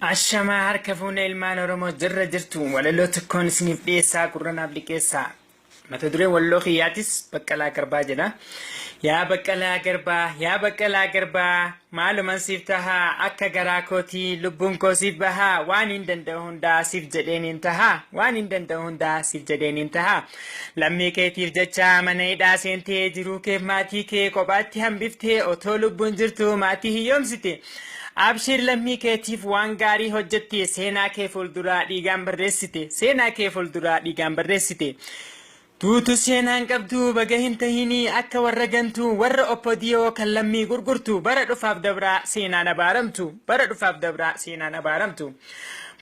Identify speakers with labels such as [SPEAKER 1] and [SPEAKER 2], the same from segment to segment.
[SPEAKER 1] Ashamaa harka fuune ilmaan Oromoo jirra jirtu walaloo tokkoon isiniif dhiyeessaa gurra naaf liqeessaa. Mata dureen walaloo kiyyaatis Baqqalaa Garbaa jedha. Yaa Baqqalaa Garbaa, yaa Baqqalaa Garbaa, maaluman siif tahaa akka garaa kootii lubbuun koo siif bahaa waan hin danda'u hundaa siif jedheen hin tahaa waan hin danda'u hundaa siif jedheen hin tahaa. Lammii keetiif jecha mana hidhaa seentee jiruu keef maatii kee kophaatti hambiftee otoo lubbuun jirtu maatii hiyyoomsite. Abshiir lammii keetiif waan gaarii hojjette seenaa kee fuulduraa dhiigaan barreessite seenaa kee fuulduraa dhiigaan barreessite. Tuutu seenaan qabdu baga hin tahinii akka warra gantuu warra oppodiyoo kan lammii gurgurtu bara dhufaaf dabraa seenaan abaaramtu bara dhufaaf dabraa seenaan abaaramtu.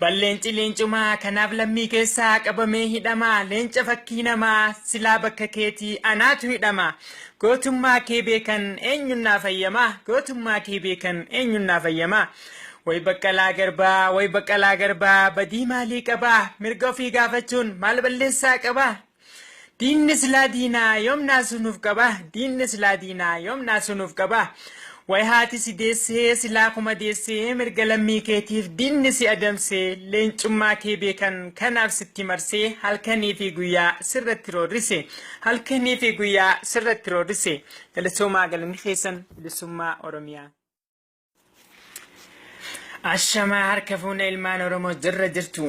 [SPEAKER 1] Balleenci leencumaa kanaaf lammii keessaa qabamee hidhamaa leenca fakkii namaa silaa bakka keetii anaatu hidhama. Gootummaa kee beekan eenyuun naa fayyamaa gootummaa kee beekan eenyuun naa fayyamaa. Way Baqqalaa Garbaa way Baqqalaa Garbaa badii maalii qabaa mirga ofii gaafachuun maal balleessaa qabaa. Diinni silaa diinaa yoom naasuu nuuf qabaa diinni silaa diinaa yoom naasuu nuuf qabaa. Way haati si deessee silaa kuma deessee mirga lammii keetiif diinni si adamsee leencummaa kee beekan kanaaf sitti marsee halkanii fi guyyaa sirratti roorrise halkanii fi guyyaa sirratti roorrise galatoomaa galanni keessan bilisummaa Oromiyaa. Ashamaa harka fuune ilmaan Oromoo jirra jirtu.